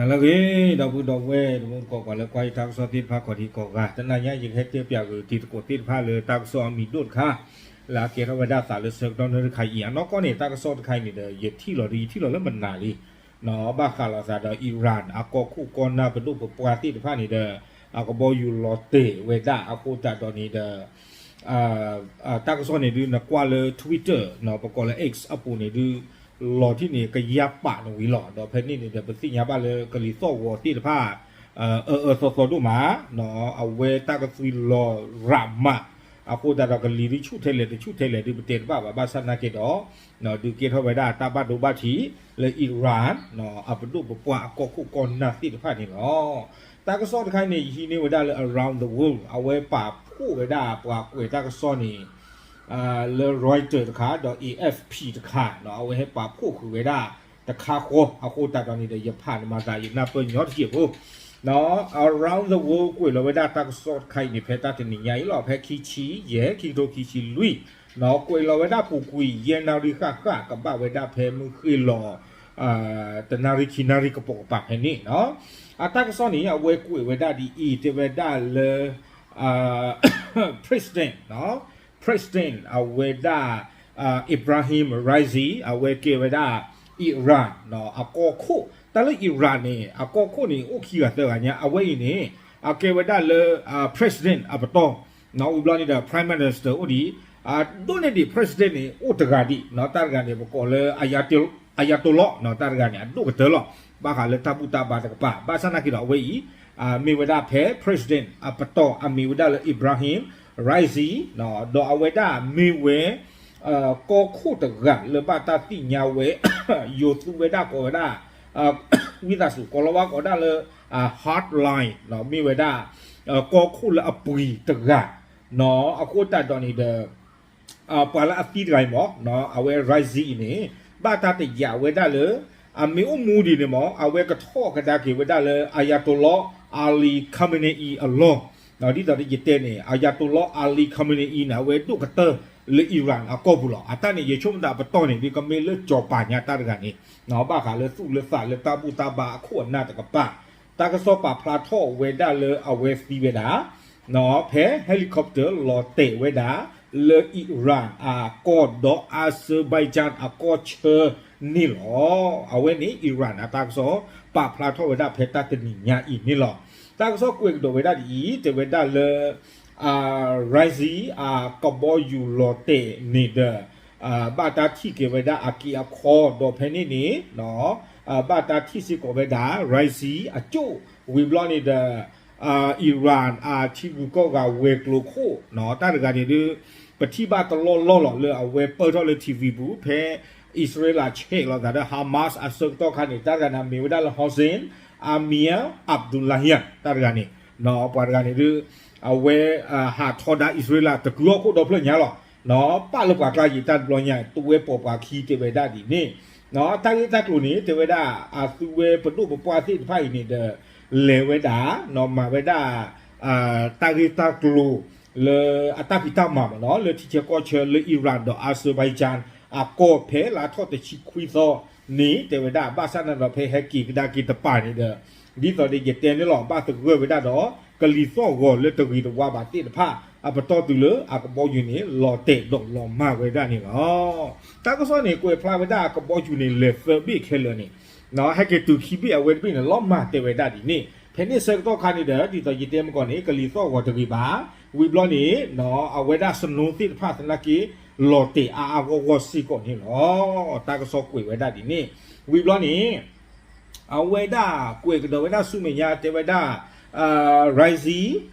လၢအဂ့ၤ ဒီပုၢ်ဒီဝဲၢ် တံၤသကိး ပှၤလၢကွၢ်ယတၢ်ကစီၣ်သ့ၣ်တဖၣ် ကိးဒံကိးဂၤ, တနံၤညါ ယကဟဲတဲပၠးဂုာ်တံၤသကိးသ့ၣ်တဖၣ်လၢတၢ်ကစီၣ်အမံၤဒိၣ်တခါ လၢအကဲထီၣ်ဝဲဒၣ်သးလၢဆၢကတီၢ်နၢၤတခါအံၤ, အနီၢ်ကီၢ်န့ၣ် တၢ်ကစီၣ်တခါအံၤန့ၣ်ဒီး ယထံၣ်လီၤဒီး ယထံၣ်လီၤလၢမနၤလံ ဘၣ်ဃးလိာ်သးဒီး Iran အကီၢ်ခိၣ်ကီၢ်နၢ်ပဒိၣ်ပပှၢ်သ့ၣ်တဖၣ်န့ၣ်ဒီး အကဘီယူၤလီၤတဲာ်ဝဲဒၣ်အဃိသတးဒီးန့ၣ်ဒီး တၢ်ကစီၣ်န့ၣ်ဒုး နကွၢ်လၢ Twitter ပကိးလၢ X အပူၤန့ၣ်ဒုး လီၤထံၣ်န့ၣ် ကယၢ်ပာ်နဝံၤလီၤ. ဒီးဖဲန့ၣ်န့ၣ်ဒီး ပသ့ၣ်ညါဘၣ်လၢကလံၤသီၣ်ဂီၤသ့ၣ်တဖၣ် အၢအၢသီသီဒိၣ်မး, အဝဲတၢ်ကသွံလီၤရးမး, အဃိသတးဒီးကလံၤဒုးဆူၣ်ထဲလဲၣ်တဆူၣ်ထဲလဲၣ်ဒုး ပတဲတဘၣ်ဘၣ်, ဘၣ်ဆၣ်နာ်က့ဒီး ဒုးကဲထီၣ်ဝဲဒၣ်တၢ်ဘၣ်ဒိဘၣ်ထံးလၢ Iran အပဒိၣ်ပပှၢ်အကီၢ်ခိၣ်ကီၢ်နၢ်သ့ၣ်တဖၣ်န့ၣ်လီၤ. တၢ်ကစီၣ်တခါန့ၣ် ယဟံးန့ၢ်ဝဲဒၣ်လၢ Around the World အဝဲပာ်ဖှိၣ်ဝဲဒၣ်ပှၤကွဲးတၢ်ကစီၣ်န့ၣ် လၢ Reuters တခါ ဒီး A F P တခါ, အဝဲဟဲပာ်ဖှိၣ်ဃုာ်ဝဲဒၣ်တခါဃီ, အဃိသတးဒီးန့ၣ်ဒီး ယဖးနမၤသး ယနၢ်ပၢၢ်ညီတစဲးဖိ Around the World ကွဲးလီၤဝဲဒၣ်တၢ်ကစီၣ်တခါအံၤန့ၣ် ဖဲတၢ်တနံၤညါအံၤလီၤ, ဖဲခံဆံယဲၢ် ခံကထိခံဆံလွံၢ်, ကွဲးလီၤဝဲဒၣ်ပူၤကွံာ်ယဲၢ်နၣ်ရံၣ်ဃၣ်ဃၣ် ကဘၣ်ဝဲဒၣ်ဖဲမုၢ်ဃ့ၢ်လီၤ တနၣ်ရံၣ်ခံနၣ်ရံၣ်ကပိာ်ကပၤဖဲန့ၣ်, အတၢ်ကစီၣ်န့ၣ် အဝဲကွဲးဝဲဒၣ်ဒ်အံၤ တဲဝဲဒၣ်လၢ President, President အဝဲဒၣ် Ebrahim Raisi အဝဲကဲဝဲဒၣ် Iran အကီၢ်ခိၣ်, တၢ်လၢ Iran န့ၣ် အကီၢ်ခိၣ်န့ၣ် အိၣ်ခံဂၤသၢဂၤညါ, အဝဲအံၤန့ၣ် အကဲဝဲဒၣ်လၢ President အပတီၢ်, ဝံၤဘျီန့ၣ်ဒီး Prime Minister အိၣ်ဒံး, ဒိၣ်န့ၢ်ဒံး President န့ၣ် အိၣ်တဂၤဒံး, တၢ်တဂၤန့ၣ် ပကိးလၢ Ayatollah တၢ်တဂၤန့ၣ် အဒိၣ်ကတၢၢ်လီၤ, ဘၣ်ဃးလၢတၢ်ဘူၣ်တၢ်ဘါတကပၤ, ဘၣ်ဆၣ်နာ်က့ဒီးအဝဲအံၤ မ့ၢ်ဝဲဒၣ်ဖဲ President အပတီၢ် အမ့ၢ်ဝဲဒၣ်လၢ Ebrahim Raisi, ဒီးအဝဲဒၣ်မ့ၢ်ဝဲ ကီၢ်ခိၣ်တဂၤလၢဘၣ်တၢ်သ့ၣ်ညါဝဲ ယိၤသူဝဲဒၣ်ကိးဝဲဒၣ် ဝံသးစူၤ ကိးလီၤဝဲကိးဝဲဒၣ်လၢ hardline မ့ၢ်ဝဲဒၣ် ကီၢ်ခိၣ်လၢအပှံၤတဂၤ, အဃိသတးဒီးန့ၣ်ဒီး ပှၤလၢအသံတဂၤအံၤမ့ၢ် အဝဲ Raisi အံၤန့ၣ် ဘၣ်တၢ်တယာ်ဝဲဒၣ်လၢ အမ့ၢ်အိၣ်မူဒံးန့ၣ်မ့ၢ် အဝဲကထီၣ်ကဒါက့ၤဝဲဒၣ်လၢ Ayatollah Ali Khamenei အလီၢ်, ဒ်သိးယတဲန့ၣ် Ayatollah Ali Khamenei န့ၣ် အဝဲဒိၣ်ကတၢၢ်လၢ Iran အကီၢ်ပူၤလီၤ. အတၢ်န့ၣ် ယဆိကမိၣ်သးပတီၢ်န့ၣ် ဒ်ကမ့ၢ်လၢစီၤပၤညါတၢ်တဂၤန့ၣ် ဘၣ်ဃးလၢသူၣ်လၢသးလၢတၢ်ဘူၣ်တၢ်ဘါအခိၣ်အနၢ်တကပၤ, တၢ်ကစီၣ်ပာ်ဖျါထီၣ်ဝဲဒၣ်လၢအဝဲသံဝဲဒၣ် ဖဲ helicopter လီၤတဲာ်ဝဲဒၣ် လၢ Iran အကီၢ်ဒီး Azerbaijan အကီၢ်ဆၢန့ၣ်လီၤ. အဝဲန့ၣ် Iran အတၢ်ကစီၣ် ပာ်ဖျါထီၣ်ဝဲဒၣ်ဖဲတၢ်တနံၤညါအံၤန့ၣ်လီၤ. တၢ်ကစီၣ်ကွဲးကဒီးဝဲဒၣ်ဒ်အံၤ တဲဝဲဒၣ်လၢ Raisi အကဘီယူၤလီၤတဲာ်န့ၣ်ဒီး ဘၣ်တၢ်ထံၣ်က့ၤဝဲဒၣ်အက့အခီ ဒီးဖဲန့ၣ်န့ၣ် ဘၣ်တၢ်ထံၣ်စ့ၢ်ကီးဝဲဒၣ် Raisi အကၠိၣ် ဝံၤဘျီန့ၣ်ဒီး Iran အထံဂုၤကီၢ်ဂၤဝဲၤကျိၤခိၣ် တၢ်တဂၤန့ၣ်ဒုး ပထံၣ်ဘၣ်တလီၢ်လီၢ်လီၤ လၢအဝဲပၢၢ်ထီၣ်လၢ TV ပူၤ ဖဲ အံၣ်စရ့လးဆဲးလီၤသးဒီး Hamas အဆၢကတီၢ်ခါန့ၣ် တၢ်တဂၤန့ၣ် အမ့ၢ်ဝဲဒၣ်လၢ Hossein Amir-Abdollahian တၢ်တဂၤန့ၣ် ပှၤတဂၤန့ၣ်ဒုး အဝဲ ဟးထီဒါအံၣ်စရ့လး တကုၤဟီၣ်ခိၣ်ဒီဖျၢၣ်ညါလီၤ. ပာ်လၢပှၤကျါယံာ်တၢ်တဘျီညါ တဝဲပိာ်ပှၤခံ တဲဝဲဒၣ်ဒ်န့ၣ် တၢ်ဂ့ၢ်တၢ်ကျိၤန့ၣ် တဲဝဲဒၣ် အသုဝဲပဒိၣ်ပပှၢ်သ့ၣ်တဖၣ်အံၤန့ၣ်ဒီး လဲၤဝဲဒၣ် မၤဝဲဒၣ် တၢ်ဂ့ၢ်တၢ်ကျိၤ လၢအတၢ်ဖံးတၢ်မၤမ့ၢ်နီၤ လၢထံဆၢကီၢ်ဆၢလၢ Iran ဒီး Azerbaijan အကီၢ်ဖဲလါထီၣ်တဆံခွံသီန့ၣ် တဲဝဲဒၣ် ဘၣ်ဆၣ်န့ၣ်ဒီး ဖဲဟဲက့ၤကဒါက့ၤတပၤန့ၣ်ဒီး ဒ်သိးဒီးယတဲန့ၣ်လီၤ ဘၣ်သဂၢၢ်ဝဲဒၣ်ဒီး ကလံၤသီၣ်ဂီၤလၢတဂ့ၤတဝါဘၣ်သ့ၣ်တဖၣ် အပတီၢ်တုၤလၢအကဘီယူၤန့ၣ် လီၤတဲာ်ဒီးလီၤမၢ်ဝဲဒၣ်န့ၣ်လီၤ. တၢ်ကစီၣ်န့ၣ် ကွဲးဖျါဝဲဒၣ်အကဘီယူၤန့ၣ် လဲၤသၢဘ့ၣ်ခဲလၢာ်န့ၣ် ဟဲက့ၤတုၤခံဘ့ၣ်အဝဲတဘ့ၣ်န့ၣ် လီၤမၢ်တဲဝဲဒၣ်ဒ်န့ၣ် ဖဲန့ၣ်ဆၢကတီၢ်ခါန့ၣ်ဒီး ဒ်သိးယတဲမ့ၢ်ကီးန့ၣ် ကလံၤသီၣ်ဂီၤတဂ့ၤဘၣ် ဝံၤဘျီန့ၣ် အဝဲဒၣ် snow သ့ၣ်တဖၣ်သနာ်က့ လီၤတဲာ်အါအါဂီၢ်ဂီၢ်စ့ၢ်ကီးန့ၣ်လီၤ. တၢ်ကစီၣ်ကွဲးဝဲဒၣ်ဒ်န့ၣ် ဝံၤဘျီန့ၣ် အဝဲဒၣ်ကွဲးကဒီးဝဲဒၣ်ဆူမဲာ်ညါတဲဝဲဒၣ် Raisi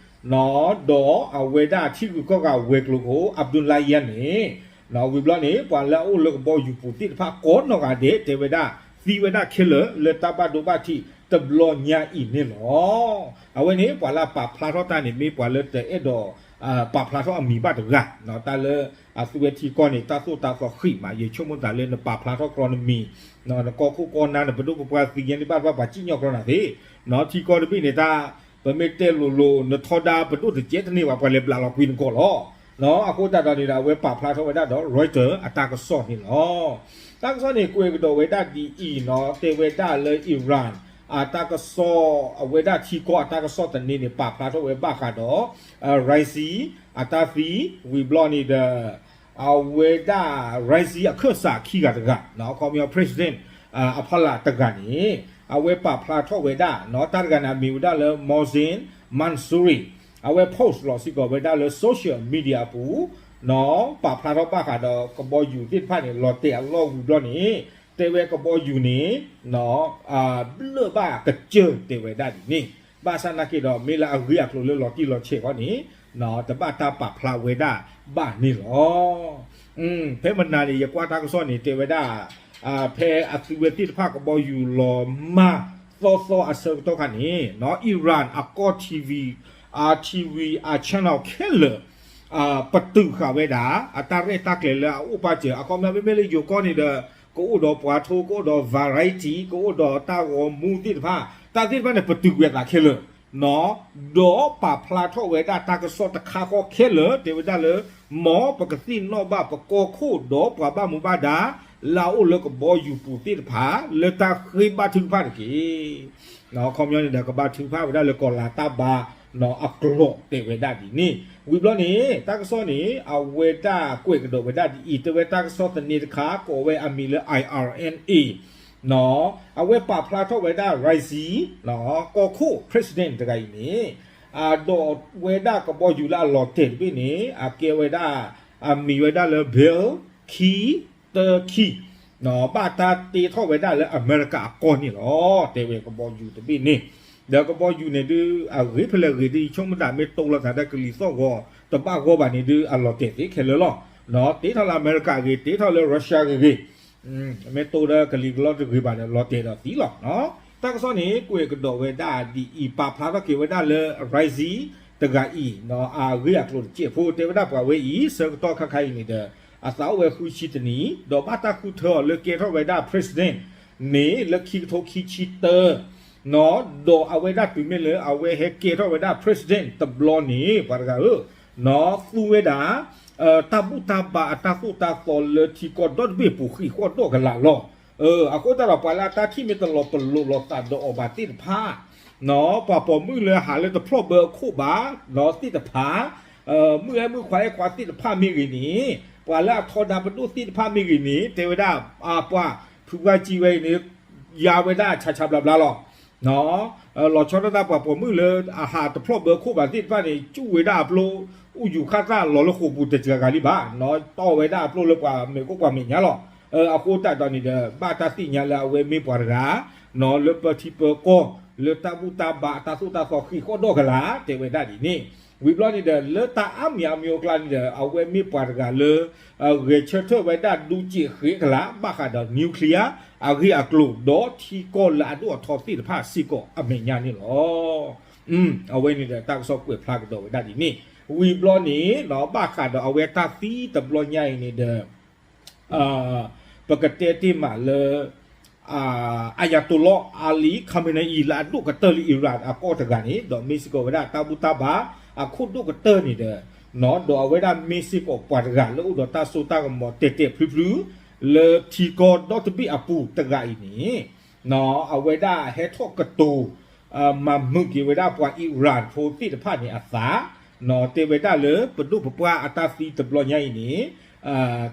ဒီးအဝဲဒၣ်ထံဂုၤကီၢ်ဂၤဝဲၤကျိၤခိၣ် Abdullahian န့ၣ် ဝံၤဘျီန့ၣ် ပှၤလၢအအိၣ်လၢကဘီယူၤပူၤသ့ၣ်တဖၣ်ကိးနီၢ်ဂၤဒဲး တဲဝဲဒၣ် သံဝဲဒၣ်ခဲလၢာ်လၢတၢ်ဘၣ်ဒိဘၣ်ထံးတဘျီညါအံၤန့ၣ်လီၤ. အဝဲန့ၣ် ပှၤလၢအပာ်ဖျါထီၣ်တၢ်န့ၣ် မ့ၢ်ပှၤလၢတအဲၣ်ဒိး ပာ်ဖျါထီၣ်အမံၤဘၣ်တဂၤ တၢ်လၢအသုဝဲထံကီၢ်န့ၣ် တၢ်သိၣ်တၢ်သီဃံးမး ယဆိကမိၣ်သးလၢနပာ်ဖျါထီၣ်ကျီနမံၤ နကီၢ်ခိၣ်ကီၢ်နၢ် နပဒိၣ်ပပှၢ်သံညါန့ၣ် ဘၣ်တဘၣ်ပှၤစံၣ်ညီၣ်ကျီနၤသ့ ထံကီၢ်တဘ့ၣ်န့ၣ် တၢ် ပမ့ၢ်တဲလိၤလိၤ နထီဒါပဒိၣ်တကဲးတန့ၢ်ဘၣ် ပှၤလဲၤဘျးလီၤကွံာ်နကီၢ်လီၤ. အဃိသတးဒီးန့ၣ်ဒီး အဝဲပာ်ဖျါထီၣ်ဝဲဒၣ်ဒီး Reuters အတၢ်ကစီၣ်န့ၣ်လီၤ. တၢ်ကစီၣ်န့ၣ် ကွဲးကဒီးဝဲဒၣ်ဒ်အံၤနီၤ တဲဝဲဒၣ်လၢ Iran အတၢ်ကစီၣ် အဝဲဒၣ်ထံကီၢ်အတၢ်ကစီၣ်သန့န့ၣ် ပာ်ဖျါထီၣ်ဝဲဘၣ်ဃးဒီး Raisi အတၢ်သံ ဝံၤဘျီန့ၣ်ဒီး အဝဲဒၣ် Raisi အခၢၣ်စးခံဂၤတဂၤ ခီပညီ president အဖီလာ်တဂၤန့ၣ် အဝဲပာ်ဖျါထီၣ်ဝဲဒၣ် တၢ်တဂၤန့ၣ် အမံၤဝဲဒၣ်လၢ Mohsen Mansouri အဝဲ post လီၤစ့ၢ်ကီးဝဲဒၣ်လၢ social media အပူၤ ပာ်ဖျါထီၣ်ဘၣ်ဃးဒီးကဘီယူၤသ့ၣ်တဖၣ်န့ၣ် လီၤတဲာ်အလီၢ်ဝံၤဘျီန့ၣ် တဲဝဲကဘီယူၤန့ၣ် ဘျၢၣ်ဘၣ်ကစၢၢ်တဲဝဲဒၣ်ဒ်န့ၣ် ဘၣ်ဆၣ်နာ်က့ဒီး မ့ၢ်လၢအဂ့ၢ်အကျိၤလၢလီၤတံၢ်လီၤဆဲးဃီန့ၣ် တဘၣ်တၢ်ပာ်ဖျါဝဲဒၣ်ဘၣ်န့ၣ်လီၤ. ဖဲမနၤန့ၣ် ယကွၢ်တၢ်ကစီၣ်န့ၣ် တဲဝဲဒၣ် ဖဲအသုဝဲသ့ၣ်တဖၣ်ကဘီယူၤလီၤမၢ်သီသီအဆၢကတီၢ်ခါန့ၣ် Iran အကီၢ် TV, အ TV, အ channel ခဲလၢာ် ပတုာ်ဃာ်ဝဲဒၣ် အတၢ်ရဲၣ်တၢ်ကျဲၤလၢအအိၣ်ပာ်စၢၤ အခီပညီမ့မ့ၢ်လၢယိၤကီၢ်န့ၣ်ဒီး ကအိၣ်ဒီးပှၤထိ ကအိၣ်ဒီး variety ကအိၣ်ဒီးတၢ်ဂီၤမူသ့ၣ်တဖၣ် တၢ်သ့ၣ်တဖၣ်န့ၣ် ပတုာ်ဝဲအသးခဲလၢာ် ဒီးပာ်ဖျါထီၣ်ဝဲဒၣ်တၢ်ကစီၣ်တခါဃီခဲလၢာ် တဲဝဲဒၣ်လၢ မ်ပကသ့ၣ်နီၣ်ဘၣ်ပကီၢ်ခိၣ်ဒီးပှၤဘၣ်မူဘၣ်ဒါ လၢအအိၣ်လၢကဘီယူၤပူၤသ့ၣ်တဖၣ် လၢတၢ်ဃ့ဘါထုကဖၣ်တက့ၢ်. ခီပညီန့ၣ်ဒီး ကဘါထုကဖၣ်ဝဲဒၣ်လၢကီၤလၤတၢ်ဘါ အကျိာ်တဲဝဲဒၣ်ဒ်န့ၣ် ဝံၤဘျီန့ၣ် တၢ်ကစီၣ်န့ၣ် အဝဲဒၣ်ကွဲးကဒီးဝဲဒၣ်ဒ်အံၤ တဲဝဲတၢ်ကစီၣ်သန့တခါ ကိးဝဲအမံၤလၢ IRNA အဝဲပာ်ဖျါထီၣ်ဝဲဒၣ် Raisi ကီၢ်ခိၣ် president တဂၤအံၤန့ၣ် အဒိးဝဲဒၣ်ကဘီယူၤလၢအလီၤတဲာ်တဘ့ၣ်န့ၣ် အကဲဝဲဒၣ် အမံၤဝဲဒၣ်လၢ Bill ခံတၢခံ ဘၣ်တၢ်တ့ထီၣ်ဝဲဒၣ်လၢအမဲရကၤအကီၢ်န့ၣ်လီၤ. တဲဝဲကဘီယူၤတဘ့ၣ်န့ၣ် ဒီးကဘီယူၤန့ၣ်ဒုး အဂ့ၤဖဲလဲၣ်ဂ့ၤဒုး ယဆိကမိၣ်ဒၣ်မ့ၢ်တိလီၤသးဒီးကလံၤသီၣ်ဂီၤတဘၣ်ဂီၢ်ဘၣ်န့ၣ်ဒုး အလီၤတဲာ်သ့ခဲလၢာ်လီၤ. တ့ထီၣ်လၢအမဲရကၤဂ့ၤ တ့ထီၣ်လၢ Russia ဂ့ၤဂ့ၤ မ့ၢ်တိဒီးကလံၤကလီတဂ့ၤဘၣ်ဒီး လီၤတဲာ်ဒီးသံလီၤ. တၢ်ကစီၣ်န့ၣ် ကွဲးကဒီးဝဲဒၣ်ဒ်အံၤ ပာ်ဖျါထီၣ်က့ၤဝဲဒၣ်လၢ Raisi တဂၤအံၤ အဂ့ၢ်အကျိၤတစဲးဖိ တဲဝဲဒၣ်ပှၤဝဲအံၤ ဆၢကတီၢ်ခါခါအံၤန့ၣ်ဒီး အသးအိၣ်ဝဲဃုဆံတနံၣ် ဒီးဘၣ်တၢ်ဃုထၢအီၤလၢကဲထီၣ်ဝဲဒၣ် president န့ၣ် လၢခံကထိခံဆံတၢ ဒီးအဝဲဒၣ်တုၤမ့ၢ်လၢအဝဲဟဲကဲထီၣ်ဝဲဒၣ် president တဘျီန့ၣ် ပှၤတဂၤဧၢ သူဝဲဒၣ် တၢ်ဘူၣ်တၢ်ဘါအတၢ်သိၣ်တၢ်သီလၢထံကီၢ်ဒီတဘ့ၣ်ပူၤဃံးဃီၣ်ဒီးကလာ်လီၤ. အဃိသတးဒီး ပှၤလၢအတၢ်ထံၣ်မ့ၢ်တလီၤပလိာ်လိာ်သးဒီးအီၤဘၣ်သ့ၣ်တဖၣ် ပှၤပိာ်မုၣ်လၢဟးလၢတဖျီၣ်ဘၢအခိၣ်ဘၣ် သ့ၣ်တဖၣ် မုၣ်အဲၣ်မုၣ်ခွါအဲၣ်ခွါသ့ၣ်တဖၣ်မ့ၢ်ဂ့ၤန့ၣ် ပှၤလၢအထီဒါပဒိၣ်သ့ၣ်တဖၣ်မ့ၢ်ဂ့ၤန့ၣ် တဲဝဲဒၣ် ပှၤဖုပှၢ်ကံဝဲအံၤန့ၣ် ယါဝဲဒၣ်ဆးဆးဘျါဘျါလီၤ. လီၤဆီဒၣ်တၢ်ပှၤပိာ်မုၣ်လၢအဟးတဖျီၣ်ဘၢခိၣ်ဘၣ်သ့ၣ်တဖၣ်န့ၣ် စူၣ်ဝဲဒၣ်အပျိ အိၣ်ယူၤခၣ်သၣ်လီၤလၢဃိာ်ပူၤတစှၤဂၤလံဘၣ်, တီၢ်ဝဲဒၣ်အပျိလၢပှၤမဲာ်ခိၣ်ပှၤမဲာ်ညါလီၤ. အဃိသတးဒီးန့ၣ်ဒီး ဘၣ်တၢ်သ့ၣ်ညါလၢအဝဲမ့ၢ်ပှၤတဂၤ လၢပၢထံပၢကီၢ် လၢတၢ်ဘူၣ်တၢ်ဘါအတၢ်သိၣ်တၢ်သီဃံးဃီၣ်ဒီးကလာ် တဲဝဲဒၣ်ဒ်န့ၣ်, ဝံၤဘျီန့ၣ်ဒီး လၢတၢ်အါမံၤအါမံၤအကျါန့ၣ်ဒီး အဝဲမ့ၢ်ပှၤတဂၤလၢ ဂဲၤဆၢထၢၣ်ဝဲဒၣ်ဒုးစ့းဃ့ကလာ် ဘၣ်ဃးဒီး nuclear အဂ့ၢ်အကျိၤ ဒီးထံကီၢ်လၢအဒိၣ်အထီသ့ၣ်တဖၣ်စ့ၢ်ကီးအမဲာ်ညါန့ၣ်လီၤ. အဝဲန့ၣ်ဒီး တၢ်ကစီၣ်ကွဲးဖျါကဒီးဝဲဒၣ်ဒ်န့ၣ်, ဝံၤဘျီန့ၣ် ဘၣ်ဃးဒီးအဝဲတၢ်သံတဘျီညါအံၤန့ၣ်ဒီး ပကတဲတ့ၢ်မးလၢ Ayatollah Ali Khamenei လၢအဒိၣ်ကတၢၢ်လၢ Iran အကီၢ်တဂၤန့ၣ် ဒီးမ့ၢ်စ့ၢ်ကီးဝဲဒၣ်တၢ်ဘူၣ်တၢ်ဘါအခိၣ်ဒိၣ်ကတၢၢ်န့ၣ်ဒီး ဒီးအဝဲဒၣ်မ့ၢ်စ့ၢ်ကီးပှၤတဂၤလၢအိၣ်ဒီးတၢ်စိတၢ်ကမီၤတဲာ်တဲာ်ဖျုဖျု လၢထံကီၢ်ဒီတဘ့ၣ်အပူၤတဂၤအံၤန့ၣ် အဝဲဒၣ်ဟဲထီၣ်ကတိၤ မၤမုာ်က့ၤဝဲဒၣ်ပှၤ Iran ဖိသ့ၣ်တဖၣ်န့ၣ်အသး, တဲဝဲဒၣ်လၢပဒိၣ်ပပှၢ်အတၢ်သံတဘျီညါအံၤန့ၣ်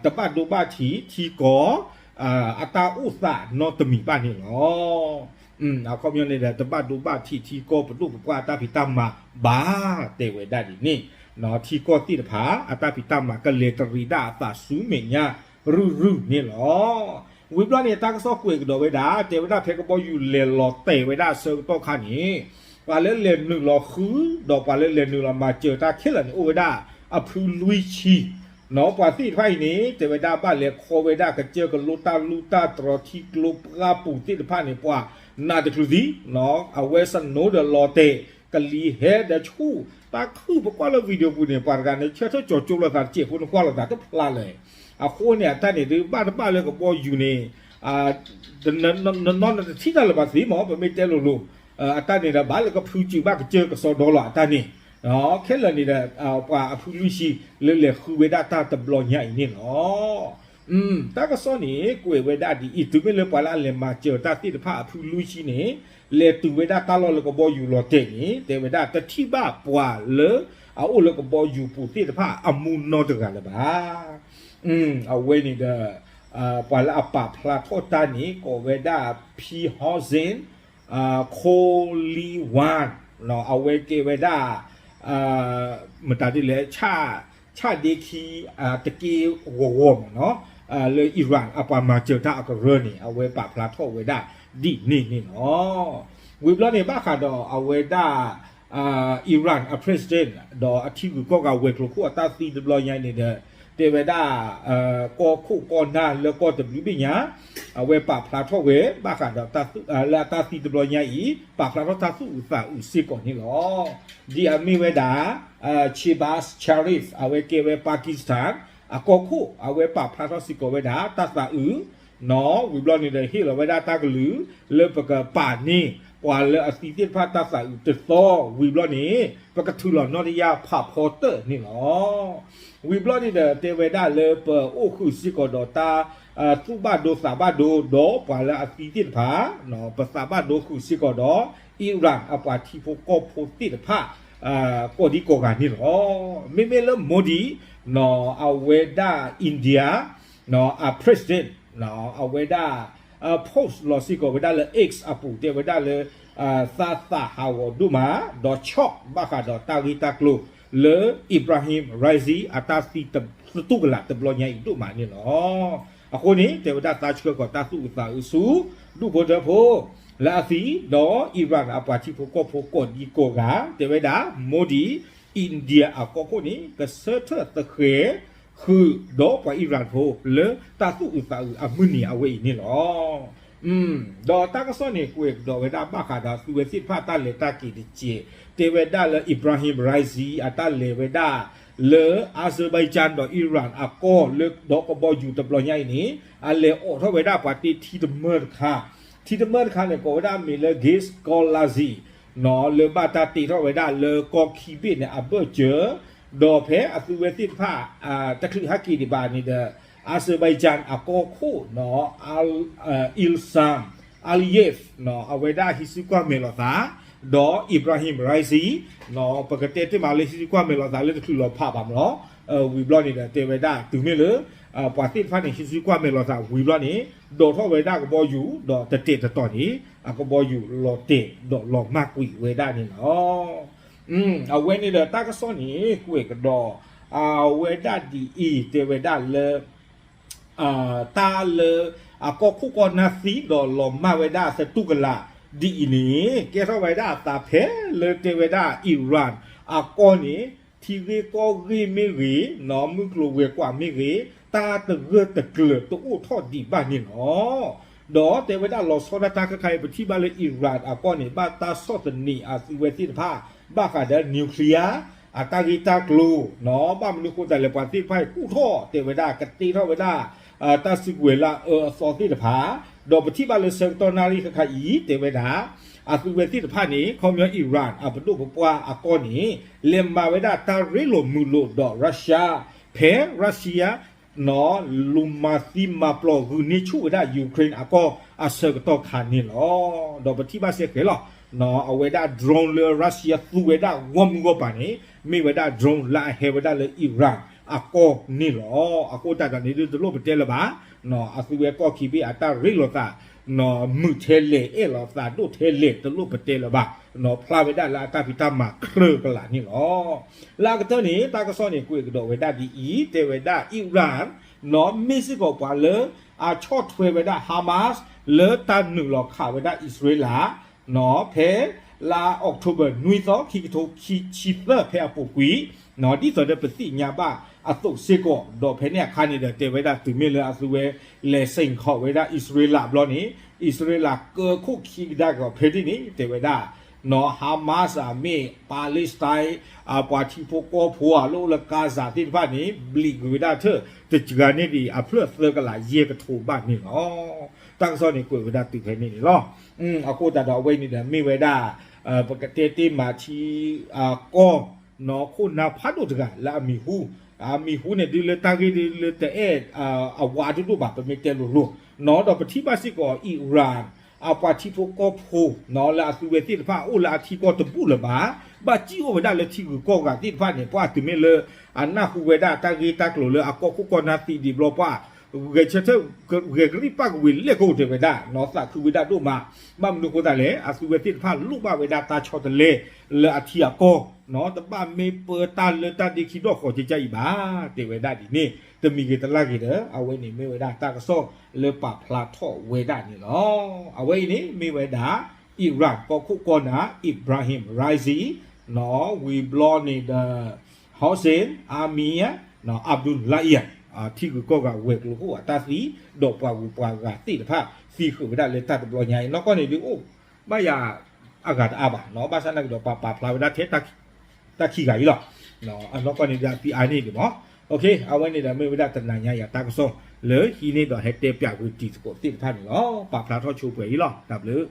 တဘၣ်ဒိဘၣ်ထံးထံကီၢ် အတၢ်အိၣ်သးနီတမံၤဘၣ်န့ၣ်လီၤ. အခီပညီန့ၣ်ဒီး တဘၣ်ဒိဘၣ်ထံးထံကီၢ်ပဒိၣ်ပပှၢ်အတၢ်ဖံးတၢ်မၤဘၣ် တဲဝဲဒၣ်ဒ်န့ၣ်, ထံကီၢ်သ့ၣ်တဖၣ် အတၢ်ဖံးတၢ်မၤကလဲၤတရံးဒၣ်အသးဆူမဲာ်ညါ ရုၢ်ရုၢ်န့ၣ်လီၤ. ဝံၤဘျီန့ၣ် တၢ်ကစီၣ်ကွဲးကဒီးဝဲဒၣ် တဲဝဲဒၣ်ဖဲကဘီယူၤလဲၤလီၤတဲာ်ဝဲဒၣ်အဆၢကတီၢ်ခါန့ၣ် ပှၤလၢလဲၤနုာ်လီၤဃု ဒီးပှၤလၢလဲၤနုာ်လီၤမၤစၢၤတၢ်ခဲလၢာ်န့ၣ် အိၣ်ဝဲဒၣ်အဖုလွံၢ်ဆံ ပှၤသ့ၣ်တဖၣ်အံၤန့ၣ် တဲဝဲဒၣ်ဘၣ်လဲၤခီဝဲဒၣ်ကစၢၢ်ကလိတၢ်လူၢ်တၢ်တြီထံကျိပှၢ်ပူၤသ့ၣ်တဖၣ်န့ၣ် ပှၤနးတချုးသံ, အဝဲစနိဒီးလီၤတဲာ် ကလံၤဟဲဒီးဆူၣ် တၢ်ခုၣ်ပကွၢ်လၢ video ပူၤန့ၣ် ပှၤတဂၤန့ၣ် ဆၢထၢၣ်ကၠီၤကၠိလိာ်သးတစဲးဖိန့ၣ်ကွၢ်လိာ်သးတဖျါလၢၤ. အဃိန့ၣ် အတၢ်န့ၣ်ဒုး ဘၣ်တဘၣ်လၢကဘီယူၤန့ၣ် နနီၢ်နတထံၣ်တၢ်လၢၤဘၣ်သ့မး ပမ့ၢ်တဲလိၤလိၤ, အတၢ်န့ၣ်ဒီး ဘၣ်လၢကဖုစုးဘၣ်ကစၢၢ်ကစီဒီလီၤ အတၢ်န့ၣ်, ခဲလၢာ်န့ၣ်ဒီး ပှၤအဖုလွံၢ်ဆံ လၢလဲၤဃုဝဲဒၣ်တၢ်တဘျီညါအံၤန့ၣ်လီၤ. တၢ်ကစီၣ်န့ၣ် ကွဲးဝဲဒၣ်ဒ်အံၤ, တုၤမ့ၢ်လၢပှၤလၢအလဲၤမၤစၢၤတၢ်သ့ၣ်တဖၣ်အဖုလွံၢ်ဆံန့ၣ် လဲၤတုၤဝဲဒၣ်တၢ်လီၢ်လၢကဘီယူၤလီၤတဲာ်န့ၣ် တဲဝဲဒၣ်တထံၣ်ဘၣ်ပှၤလၢအအိၣ်လၢကဘီယူၤပူၤသ့ၣ်တဖၣ်အမူနီတဂၤလၢၤဘၣ်. အဝဲန့ၣ်ဒီး ပှၤလၢအပာ်ဖျါထီၣ်တၢ်န့ၣ် ကိးဝဲဒၣ် P Hawson Koliwan အဝဲကဲဝဲဒၣ် မတၤဒ်လဲၣ် ဆၣ်ဒ့ခံ တက့ၢ်ဂီၤဂီၤမ့ၢ်နီၤ လၢ Iran အပှၤမၤစၢၤတၢ်အကရၢန့ၣ် အဝဲပာ်ဖျါထီၣ်ဝဲဒၣ်ဒ်န့ၣ်န့ၣ်လီၤ. ဝံၤဘျီန့ၣ် ဘၣ်ဃးဒီးအဝဲဒၣ် Iran အ president ဒီးအထံဂုၤကီၢ်ဂၤဝဲၤကျိၤခိၣ်အတၢ်သံတဘျီညါအံၤန့ၣ်ဒီး တဲဝဲဒၣ် ကီၢ်ခိၣ်ကီၢ်နၢ်လၢကီၢ်တဘျုးဘ့ၣ်ညါ အဝဲပာ်ဖျါထီၣ်ဝဲ ဘၣ်ဃးဒီး လၢအတၢ်သံတဘျီညါအံၤ ပာ်ဖျါထီၣ်တၢ်သူၣ်အုးသးအုးစ့ၢ်ကီးန့ၣ်လီၤ. ဒ်အမ့ၢ်ဝဲဒၣ် Shehbaz Sharif အဝဲကဲဝဲ Pakistan အကီၢ်ခိၣ် အဝဲပာ်ဖျါထီၣ်စ့ၢ်ကီးဝဲဒၣ် တၢ်သးအုး နီၤ ဝံၤဘျီန့ၣ်ဒီး ဟ့ၣ်လီၤဝဲဒၣ်တၢ်ကလုၢ် လၢပကပာ်န့ၢ် ပှၤလၢအသံသ့ၣ်တဖၣ်တၢ်သးအုးတသီ ဝံၤဘျီန့ၣ် ပကထုးလီၤနီၣ်တယၢ်ဖးဖီတၢၣ်န့ၣ်လီၤ. ဝံၤဘျီန့ၣ်ဒီး တဲဝဲဒၣ်လၢပအိၣ်ဃုာ်စ့ၢ်ကီးဒီးတၢ် သူၣ်ဘၣ်ဒိသးဘၣ်ဒိ ဒီးပှၤလၢအသံသ့ၣ်တဖၣ် ပသးဘၣ်ဒိဃုာ်စ့ၢ်ကီးဒီး Iran အပှၤထံဖိကီၢ်ဖိသ့ၣ်တဖၣ် ကိးဒံကိးဂၤန့ၣ်လီၤ. မ့မ့ၢ်လၢ Modi နီၤ အဝဲဒၣ် India အ president အဝဲဒၣ် post လီၤစ့ၢ်ကီးဝဲဒၣ်လၢ X အပူၤ တဲဝဲဒၣ်လၢ သးသးဟးဂီၤဒိၣ်မး ဒီး shock ဘၣ်ဃးဒီးတၢ်ဂ့ၢ်တၢ်ကျိၤလၢ Ebrahim Raisi အတၢ်သံသတူၢ်ကလာ်တဘျီညါအံၤဒိၣ်မးန့ၣ်လီၤ. အဃိန့ၣ် တဲဝဲဒၣ်သးဆှၢကီးတၢ်သူၣ်အုးသးအုးဆူ ဒူၣ်ဖိထၢဖိ လၢအသံ ဒီး Iran အပှၤထံဖိကီၢ်ဖိကိးဒံကိးဂၤ တဲဝဲဒၣ် Modi India အကီၢ်ခိၣ်န့ၣ် ကဆၢထၢၣ်သဃဲၤ ဃုာ်ဒီးပှၤ Iran ဖိ လၢတၢ်သူၣ်အုးသးအုးအမုၢ်နံၤအဝဲအံၤန့ၣ်လီၤ. ဒီးတၢ်ကစီၣ်န့ၣ် ကွဲးကဒီးဝဲဒၣ်ဘၣ်ဃးဒီးသုဝဲသ့ၣ်တဖၣ်တၢ်လဲၤတၢ်က့ၤတစဲး တဲဝဲဒၣ်လၢ Ebrahim Raisi အတၢ်လဲၤဝဲဒၣ် လၢ Azerbaijan ဒီး Iran အကီၢ်လၢဒီးကဘီယူၤတဘျီညါအံၤန့ၣ် အလဲၤအိးထီၣ်ဝဲဒၣ်ပှၤတ့ထံတမၢတခါ, ထံတမၢတခါန့ၣ် ကိးဝဲဒၣ်မ့ၢ်လၢ Gez Golazi နီၤ လၢဘၣ်တၢ်တ့ထီၣ်ဝဲဒၣ်လၢကီၢ်ခံဘ့ၣ်န့ၣ် အဘၢၣ်စၢၤ, ဒီးဖဲအသုဝဲသ့ၣ်တဖၣ် တချုးဟဲက့ၤဒံးဘၣ်န့ၣ်ဒီး Azerbaijan အကီၢ်ခိၣ်နီၤ Ilham Aliyev နီၤ အဝဲဒၣ်ဟံးစုကွၢ်မဲာ်လိာ်သး ဒီး Ebrahim Raisi နီၤ ပကတဲတ့ၢ်မးလၢဟံးစုကွၢ်မဲာ်လိာ်သးလၢတချုးလီၤဖးဘၣ်မးလီၤ. ဝံၤဘျီန့ၣ်ဒီး တဲဝဲဒၣ်တုၤမ့ၢ်လၢ ပှၤသ့ၣ်တဖၣ်န့ၣ် ဟံးစုကွၢ်မဲာ်လိာ်သးဝံၤဘျီန့ၣ် ဒိးထီၣ်ဝဲဒၣ်ကဘီယူၤ ဒီးတတဲာ်တတီၤန့ၣ် အကဘီယူၤလီၤတဲာ်ဒီးလီၤမၢ်ကွံာ်ဝဲဒၣ်န့ၣ်လီၤ. အဝဲန့ၣ်ဒီးတၢ်ကစီၣ်န့ၣ် ကွဲးကဒီး အဝဲဒၣ်ဒ်အံၤ တဲဝဲဒၣ်လၢ တၢ်လၢအကီၢ်ခိၣ်ကီၢ်နၢ်သံဒီးလီၤမၢ်ဝဲဒၣ်သတူၢ်ကလာ်ဒ်အံၤန့ၣ် ကဲထီၣ်ဝဲဒၣ်အသးဖဲလၢတဲဝဲဒၣ် Iran အကီၢ်န့ၣ် ထံဂ့ၢ်ကီၢ်ဂ့ၢ်မ့ၢ်ဂ့ၤ နီၢ်မုၢ်ကျိၤဝဲၤကွာ်မ့ၢ်ဂ့ၤ တၢ်တဂၢၢ်တကျၢၤတအိၣ်ထီၣ်ဒံးဘၣ်န့ၣ်လီၤ. ဒီးတဲဝဲဒၣ်လီၤဆီဒၣ်တၢ်ခဲခါအံၤ ပထံၣ်ဘၣ်လၢ Iran အကီၢ်န့ၣ် ဘၣ်တၢ်ဆီၣ်သနံးအသုဝဲသ့ၣ်တဖၣ် ဘၣ်ဃးဒီး nuclear အတၢ်ဂ့ၢ်တၢ်ကျိၤ နီၢ် ဘၣ်မနုၤဃိသတးလဲၣ် ပှၤသ့ၣ်တဖၣ်အံၤကူၣ်ထီၣ်တဲဝဲဒၣ် ကတ့ထီၣ်ဝဲဒၣ် တၢ်စုကဝဲၤလၢအအၢအသီသ့ၣ်တဖၣ် ဒီးပထံၣ်ဘၣ်လၢဆၢကတီၢ်နၣ်ရံၣ်ခဲခါအံၤ တဲဝဲဒၣ် အသုဝဲသ့ၣ်တဖၣ်န့ၣ် ခီပညီ Iran အပဒိၣ်ပပှၢ်အကီၢ်န့ၣ် လဲၤမၤဝဲဒၣ်တၢ်ရ့လိာ်မုာ်လိာ်ဒီး Russia ဖဲ Russia နီၢ် လူၤမၤသံမၤပျီၢ်ဂုာ်န့ၢ်ဆူၣ်ဝဲဒၣ် Ukraine အကီၢ်အဆၢကတီၢ်ခါန့ၣ်လီၤ. ဒီးပထံၣ်ဘၣ်စ့ၢ်ကီးလီၤ နီၢ် အဝဲဒၣ် drone လၢ Russia သူဝဲဒၣ်ဂီၢ်မုၢ်ဂီၢ်ပၤန့ၣ် မ့ၢ်ဝဲဒၣ် drone လၢအဟဲဝဲဒၣ်လၢ Iran အကီၢ်န့ၣ်လီၤ. အဃိသတးဒီးန့ၣ် ဒ်တလိၣ်ပတဲလၢၤဘၣ် နီၢ် အသုဝဲကီၢ်ခံဘ့ၣ်အတၢ်ရ့လိာ်သး နီၢ် မုာ်ထဲလဲၣ် အဲၣ်လိာ်သးဒိၣ်ထဲလဲၣ် တလိၣ်ပတဲလၢၤဘၣ် နီၢ် ဖျါဝဲဒၣ်လၢအတၢ်ဖံးတၢ်မၤချၢကလာ်န့ၣ်လီၤ. လၢအကတၢၢ်န့ၣ် တၢ်ကစီၣ်န့ၣ် ကွဲးကဒီးဝဲဒၣ်ဒ်အံၤ တဲဝဲဒၣ် Iran နီၢ် မ့ၢ်စ့ၢ်ကီးပှၤလၢအဆီၣ်ထွဲဝဲဒၣ် Hamas လၢတၢ်နုာ်လီၤခးဝဲဒၣ်အံၣ်စရ့လး နီၢ် ဖဲလါအီးကထိဘၢၣ် နွံသီ ခံကထိခံဆံသၢ ဖဲအပူၤကွံာ် နီၢ် ဒ်သိးဒီးပသ့ၣ်ညါဘၣ်အသိးစ့ၢ်ကီး ဒီးဖဲန့ၣ်အခါန့ၣ်ဒီး တဲဝဲဒၣ်တုၤမ့ၢ်လၢအသုဝဲလဲၤစ့ၣ်ခီးဝဲဒၣ်အံၣ်စရ့လးဘျီန့ၣ် အံၣ်စရ့လးကၢခိၣ်ခံကဒါက့ၤဖဲဒ်န့ၣ် တဲဝဲဒၣ် နီၢ် Hamas အမ့ၢ် Palestine အပှၤထံဖိကီၢ်ဖိအလၢအိၣ်လၢ Gaza သ့ၣ်တဖၣ်န့ၣ် ဘျံးကွံာ်ဝဲဒၣ်ထၢၣ်တစှၤန့ၢ်ဒံးအဖျၢၣ်သၢကလးယဲၢ်ကထိဘၣ်န့ၣ်လီၤ. တၢ်ကစီၣ်န့ၣ်ကွဲးဝဲဒၣ်တုၤဖဲန့ၣ်န့ၣ်လီၤ. အဃိသတးဒီးအဝဲန့ၣ်ဒီးမ့ၢ်ဝဲဒၣ် ပကတဲတ့ၢ်မၤထံ ကီၢ် နီၢ် ခိၣ်နၢ်ဖးဒိၣ်တဂၤလၢအမံၤဟူ အမံၤဟူန့ၣ်ဒုးလၢတၢ်ဂ့ၢ်ဒုးလၢတအဲၣ်အဝၤဒိၣ်ဒိၣ်ဘၣ် ပမ့ၢ်တဲလိၤလိၤနီၤ, ဒီးပထံၣ်ဘၣ်စ့ၢ်ကီး Iran အပှၤထံဖိကီၢ်ဖိနီၤ လၢအသုဝဲသ့ၣ်တဖၣ်အိၣ်လၢအထံကီၢ်တဘူၣ်လၢၤဘၣ်, ဘၣ်စံၣ်အိၣ်ဝဲဒၣ်လၢထံဂုၤကီၢ်ဂၤသ့ၣ်တဖၣ်န့ၣ် ပှၤတုၤမ့ၢ်လၢအနၢ်ဟူဝဲဒၣ်တၢ်ဂ့ၢ်တၢ်ကျိၤလၢအကီၢ်ခိၣ်ကီၢ်နၢ်သံဒံးဘျီ ပှၤဂဲၤဆၢထၢၣ် ဂဲၤကလံၣ်ပၣ်ကဝ့ၤလဲၣ်ကိးတဲဝဲဒၣ်နီၤ, သးခုဝဲဒၣ်ဒိၣ်မး, ဘၣ်မနုၤအဃိသတးလဲၣ် အသုဝဲသ့ၣ်တဖၣ်လိၣ်ဘၣ်ဝဲဒၣ်တၢ်ဆီတလဲလၢအထံအကီၢ်နီၤ, တဘၣ်မ့ၢ်ပၢတၢ်လၢတၢ်ဒ့ခံဒီၣ်ဃီၤကကါအံၤဘၣ်, တဲဝဲဒၣ်ဒ်န့ၣ် တမံၤဂ့ၤတလၢ်ဂ့ၤဒီး အဝဲန့ၣ်မ့ၢ်ဝဲဒၣ်တၢ်ကစီၣ်လၢပာ်ဖျါထီၣ်ဝဲဒၣ်န့ၣ်လီၤ. အဝဲအံၤန့ၣ်မ့ၢ်ဝဲဒၣ် Iran ကီၢ်ခိၣ်ကီၢ်နၢ် Ebrahim Raisi နီၤ, ဝံၤဘျီန့ၣ်ဒီး Hossein Amir နီၤ, Abdullahian ထံဂုၤကီၢ်ဂၤဝဲၤကျိၤခိၣ်အတၢ်သံ, ဒီးပှၤဂုၤပှၤဂၤသ့ၣ်တဖၣ် သံဃုာ်ဝဲဒၣ်လၢတၢ်တဘျီညါအံၤ, နီၢ်ကီၢ်န့ၣ်ဒုးအိၣ်ဘၣ်ယၤအဂၤတအါဘၣ်နီၤ, ဘၣ်ဆၣ်နာ်က့ဒီးပာ်ပာ်ဖျါဝဲဒၣ်ထဲ တၢ်ခံဂၤအံၤလီၤ. အနီၢ်ကီၢ်န့ၣ်ဒုး အသံအါန့ၢ်ဒံးမး. အဝဲန့ၣ်ဒီးမ့ၢ်ဝဲဒၣ်တနၤညါယၤတၢ်ကစီၣ်လၢဟံးန့ၢ်ဒီးဟဲတဲပၠးကွံာ်တံၤသကိးသ့ၣ်တဖၣ်န့ၣ်လီၤ. ပာ်ဖျါထီၣ်ဆိပှဲၤအံၤလီၤ. တၢ်ဘျုး